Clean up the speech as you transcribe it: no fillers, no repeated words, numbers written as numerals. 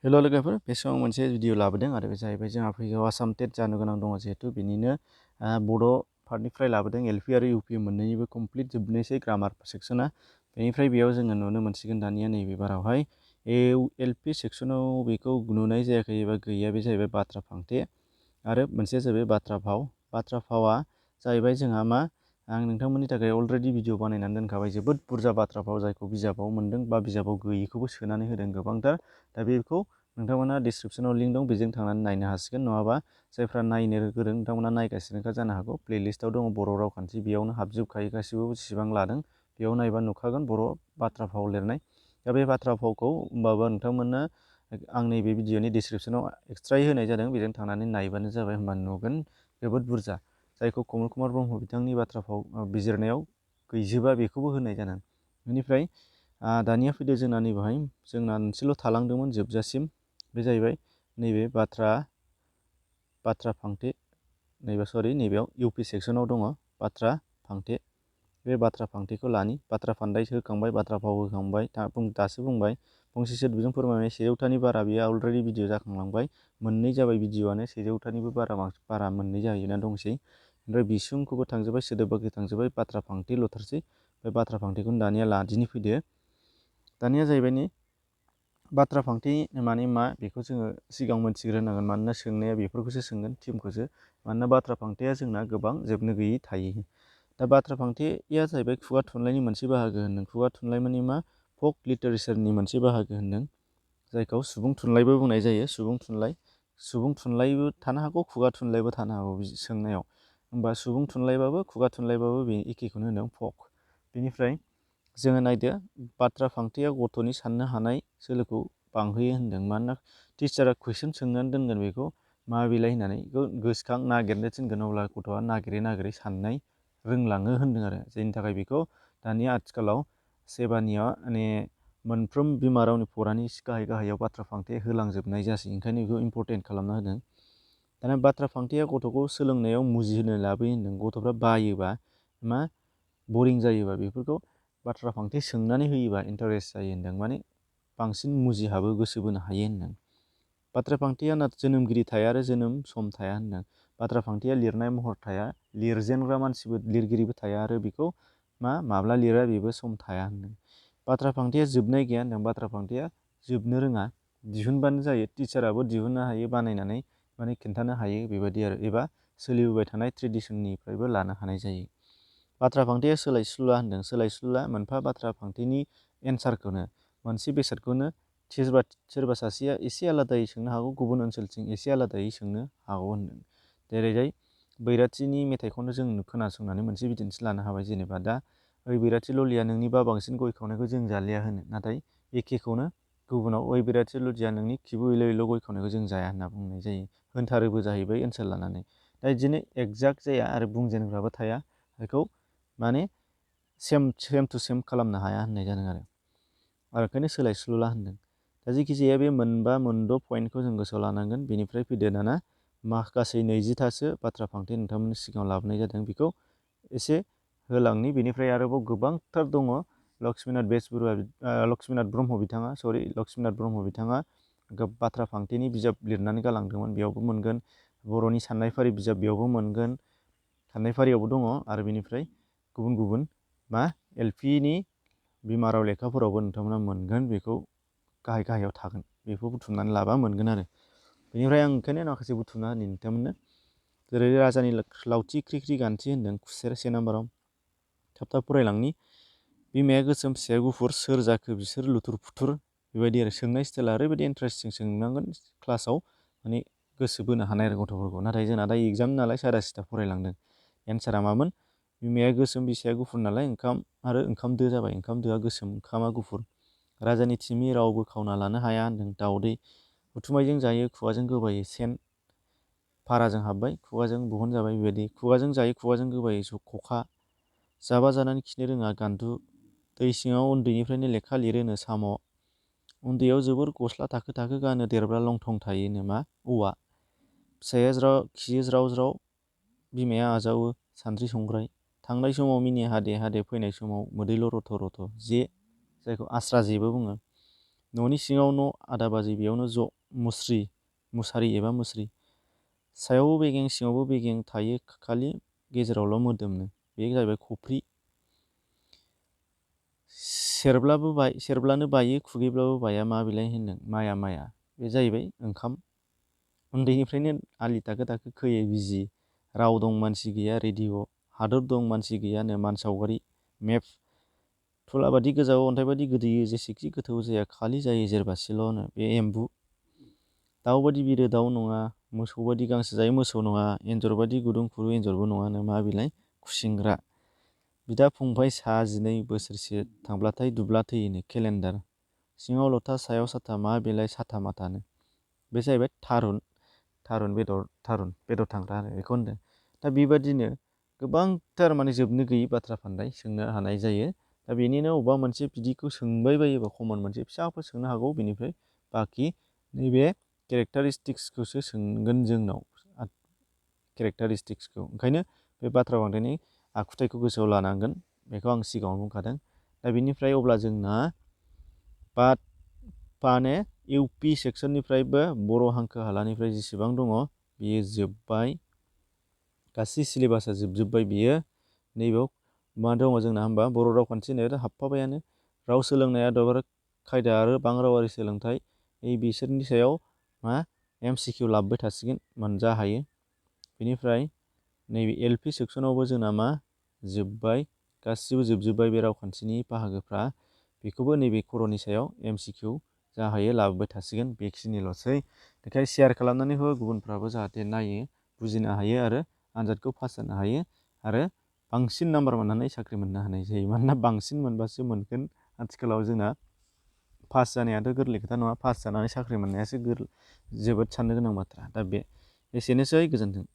हेल' लोगोफोर, बे समाव मोनसे भिडिअ लाबोदों आरो बे जाहैबाय जोंहा फैगौ आसाम टेट जानो गोनां दङ जिहेतु बेनिनो बड' पार्टनिफ्राय लाबोदों एलपि आरो इउपि मोननैनिबो कमप्लिट जोबनोसै ग्रामार सेक्सना। बेनिफ्राय बेयाव जोङो नुनो मोनसिगोन दानिया नैबे बारावहाय एलपि सेक्सनाव बेखौ नुनाय जायाखै एबा गैया। बे जाहैबाय बाथ्रा फांथे आरो मोनसेया जाहैबाय बाथ्रा भाव। बाथ्रा भावा जाहैबाय जोंहा मा, आं नोंथांमोननि थाखाय अलरेडि भिडिअ बानायनानै दोनखाबाय जोबोद बुरजा बाथ्रा भाव जायखौ बिजाबाव मोन्दों बा बिजाबाव गैयिखौबो सोनानै होदों गोबांथार। दा बेखौ नोंथांमोना डिसक्रिपसनाव लिंक दं, बेजों थांनानै नायनो हासिगोन। नङाबा जायफ्रा नायनो गोरों नोंथांमोना नायगासिनोखा जानो हागौ। प्लेलिस्टआव दङ बर' रावखान्थि, बेयावनो हाबजोबखायो गासिबो जेसेबां लादों बेयाव नायबा नुखागोन बर' बाथ्रा भाव लिरनाय। दा बे बाथ्रा भावखौ होमबाबो नोंथांमोननो आं नैबे भिडिअनि डिसक्रिपसनाव एक्सट्रायै होनाय जादों, बेजों थांनानै नायबानो जाबाय। होमबा नुगोन जोबोद बुरजा, जायखौ कमल कुमार ब्रह्म बिथांनि बाथ्रा भाव बिजिरनायाव गैजोबा बेखौबो होनाय जादों। बेनिफ्राय दानिया फैदो जोंना नैबेहाय जोंना मोनसेल' थालांदोंमोन जोबजासिम। बे जाहैबाय नैबे बाथ्रा फांथे, नैबेयाव इउपि सेक्सनाव दङ बाथ्रा फांथे। बे बाथ्रा फांथेखौ लानि, बाथ्रा फान्दाय होखांबाय, बाथ्रा भाव होखांबाय, दासो बुंबाय फंसे सोदोबजों फोरमायनाय 100थानि बारा। बेयो अलरेडि भिडिअ जाखांलांबाय, मोननै जाबाय भिडिअआनो, 100थानिबो बारा मोननै जाहैना दंसै। ओमफ्राय बिसुंखौबो थांजोब्बाय, सोदोब बाख्रि थांजोब्बाय, बाथ्रा फांथेल'थारसै। बे बाथ्रा फांथेखौनो दानिया लादिनि फैदो। दानिया जाहैबाय नै बाथ्रा फांथे माने मा बेखौ जोङो सिगां मोनथिग्रोनांगोन, मानोना सोंनाया बेफोरखौसो सोंगोन, टिमखौसो। मानोना बाथ्रा फांथेया जोंना गोबां जोबनो गैयै थायो। दा बाथ्रा फांथेया जाहैबाय खुगा थुनलाइनि मोनसे बाहागो होनदों। खुगा थुनलाइ माने मा, फक लिटारेचारनि मोनसे बाहागो होनदों, जायखौ सुबुं थुनलाइबो बुंनाय जायो। सुबुं थुनलाइबो थानो हागौ, खुगा थुनलाइबो थानो हागौ सोंनायाव। होमबा सुबुं थुनलाइबाबो खुगा थुनलाइबाबो बे एखेखौनो होनदों, फक। बेनिफ्राय जोङो नायदो, बाथ्रा फांथेया गथ'नि साननो हानाय सोलोखौ बांहोयो होनदों। मानोना टिचारा कुइसन सोंनानै दोनगोन बेखौ मा बिलाइ होननानै, बेखौ गोसोखां नागिरनो थिनगोन, अब्ला गथ'आ नागिरै नागिरै साननाय रोंलाङो होनदों आरो। जायनि थाखाय बेखौ दानिया आथिखालाव सेबानिया माने मोनफ्रोम बिमा रावनि फरानि गाहायाव बाथ्रा फांथे होलांजोबनाय जासै, ओंखायनो बेखौ इम्परटेन्ट खालामना होदों। दाना बाथ्रा फांथेया गथ'खौ सोलोंनायाव मुजिहोनो लाबोयो होनदों। गथ'फ्रा बायोबा मा, बरिं जायोबा बेफोरखौ बाथ्रा फांथे सोंनानै होयोबा इन्टारेस्ट जायो होनदों, माने बांसिन मुजिहाबो, गोसो बोनो हायो होनदों। बाथ्रा फांथेया जोनोमगिरि थाया आरो जोनोम सम थाया होनदों। बाथ्रा फांथेया लिरनाय महर थाया, लिरजेनग्रा मानसिबो लिरगिरिबो थाया, आरो बेखौ माब्ला लिरा बेबो सम थाया होनदों। बाथ्रा फांथेया जोबनाय गैया होनदों। बाथ्रा फांथेया जोबनो रोङा, दिहुनबानो जायो। टिचाराबो दिहुननो हायो, बानायनानै माने खिन्थानो हायो बेबायदि आरो, एबा सोलिबोबाय थानाय ट्रेडिसननिफ्रायबो लानो हानाय जायो। बाथ्रा फांथेया सोलायस्लुला होनदों। सोलायस्लुला मोनफा बाथ्रा फांथेनि एन्सारखौनो, मोनसे बेसादखौनो सोरबा सासेया एसे आलादायै सोंनो हागौ, गुबुन ओनसोलथिं एसे आलादायै सोंनो हागौ होनदों। जेरैहाय बैराथिनि मेथाइखौनो जों खोनासंनानै मोनसे बिदिन्थि लानो हाबाय। जेनेबा दा ओइ बैराथि ललिया नोंनि बा बांसिन गय खावनायखौ जों जालिया होनो, नाथाय एखेखौनो गुबुनाव ओइ बैराथि ललिया नोंनि खिबु एल' एल' गय खावनायखौ जों जाया होनना बुंनाय जायो। होनथारोबो जाहैबाय ओनसोल लानानै। दा बिदिनो एक्जाक्ट जाया आरो बुंजेनग्राबो थाया, बेखौ माने सेम टु सेम खालामनो हाया होननाय जादों आरो ओंखायनो सोलायस्लुला होनदों। दा जेखिजाया बे मोनद' पइन्टखौ जों गोसोआव लानांगोन। बेनिफ्राय फैदो दाना गासै 20थासो बाथ्रा फांथे नोंथांमोननि सिगाङाव लाबोनाय जादों, बेखौ एसे होलांनि। बेनिफ्राय आरोबाव गोबांथार दङ। लक्ष्मीनाथ ब्रह्म बिथाङा बाथ्रा फांथेनि बिजाब लिरनानै गालांदोंमोन, बेयावबो मोनगोन। बर'नि साननाय फारि बिजाब बेयावबो मोनगोन, साननाय फारियावबो दङ। आरो बेनिफ्राय गुबुन गुबुन एलपिनि बिमा राव लेखाफोरावबो नोंथांमोना मोनगोन। बेखौ गाहायाव थागोन, बेखौ बुथुमनानै लाबा मोनगोन आरो। बेनिफ्राय आं ओंखायनो माखासे बुथुमना होनि नोंथांमोननो। जेरै राजानि लावथि ख्रि ख्रि गान्थि होनदों, खुसेर 1 नाम्बाराव। थाब फरायलांनि। बिमाया गोसोम फिसाया गुफुर, सोर जाखो बिसोर लुथुर फुथुर। बेबायदि आरो सोंनाय स्टाइला ओरैबायदि इन्टारेस्टिं सोंनांगोन क्लासाव, माने गोसो बोनो हानाय आरो गथ'फोरखौ। नाथाय जोंना दा एग्जाम नालाय सादा सिदा फरायलांदों। एन्सारा मामोन, बिमाया गोसोम बिसाया गुफुर नालाय ओंखाम दो जाबाय। ओंखाम दोआ गोसोम, ओंखामा गुफुर। राजानि थिमि रावबो खावना लानो हाया होनदों, दाउदै। उथुमायजों जायो खुगाजों गोबायो, सेन। भाराजों हाबबाय खुगाजों बहनजाबाय, बेबायदि। खुगाजों जायो खुगाजों गोबायो, खखा। जाबा जानानै खिनो रोङा, गान्दु। दै सिङाव उन्दैनिफ्रायनो लेखा लिरोनो, साम'। उन्दैयाव जोबोर गस्ला थाखो थाखो गानो, देरब्ला लंथं थायोनो, औवा। फिसाया खियो ज्राव ज्राव, बिमाया आजावो, सानद्रि संग्राय। थांनाय समाव मिनि हादे हादे, फैनाय समाव मोदैल' रथ' रथ', जे, जायखौ आस्रा जेबो बुङो। न'नि सिङाव न' आदा बाजै बेयावनो ज' मुसारि एबा मुस्रि सायावबो बेगें सिङावबो बेगें थायो खालि गेजेरावल' मोदोमनो बे जाहैबाय खफ्रि सेरब्लानो बायो खुगैब्लाबो बाया मा बिलाइ होनदों माया बे जाहैबाय ओंखाम उन्दैनिफ्रायनो आलि दाखो दाखो खोयै बिजि राव दं मानसि गैया रेडिअ हादर दं मानसि गैयानो मान सावगारि मेप थुलाबादि गोजाव अन्थाइबादि गोदोयो जेसेखि गोथौ जाया खालि जायो जेरबासेल'नो बे एम्बु दाउ बादि बिरो दाउ नङा मोसौ बादि गांसो जायो मोसौ नङा एन्जर बादि गुदुं खुरो एन्जरबो नङानो मा बिलाइ खुसिंग्रा बिदा फंबाय सा 12 बोसोरसे थांब्लाथाय दुब्ला थैयोनो केलेन्डार सिङाव लथा सायाव साथा मा बिलाइ साथा माथानो बे जाहैबाय थारुन बेदर थांग्रा आरो बेखौ होनदों दा बेबादिनो गोबांथार माने जोबनो गैयै बाथ्रा फान्दाय सोंनो हानाय जायो दा बेनिनो अबेबा मोनसे बिदिखौ सोंबाय बायोबा कमन मोनसे फिसाफोर सोंनो हागौ बेनिफ्राय बाखि नैबे केरेक्टारिस्टिक्सखौसो सोंगोन जोंनाव केरेक्टारिस्टिक्सखौ ओंखायनो बे बाथ्रा फान्दायनि आखुथायखौ गोसोआव लानांगोन बेखौ आं सिगाङाव बुंखादों दा बेनिफ्राय अब्ला जोंना माने UP सेक्सननिफ्रायबो बर' हांखो हालानिफ्राय जेसेबां दङ बेयो जोब्बाय गासै सिलेबासा जोबजोब्बाय बियो नैबेयाव मा दङ जोंना होमबा बर' रावखान्थि होननाय हाबफाबायानो राव सोलोंनाय आदब आरो खायदा आरो बांरावारि सोलोंथाइ बिसोरनि सायाव मा MCQ लाबोबाय थासिगोन मोनजा हायो बेनिफ्राय नैबे LP सेक्सनावबो जोंना मा जोब्बाय गासिबो जोबजोब्बाय बे रावखान्थिनि बाहागोफ्रा बेखौबो नैबे खर'नि सायाव MCQ जा हायो लाबोबाय थासिगोन बेखिनिल'सै बेखायनो शेयार खालामनानै हो गुबुनफ्राबो जाहाथे नायो बुजिनो हायो आरो आनजादखौ पास जानो हायो आरो बांसिन नाम्बार मोननानै साख्रि मोननो हानाय जायो मानोना बांसिन मोनबासो मोनगोन आथिखालाव जोंना पास जानायाथ' गोरलै खोथा नङा पास जानानै साख्रि मोननायासो जोबोद साननो गोनां बाथ्रा दा बे एसेनोसै गोजोन्थों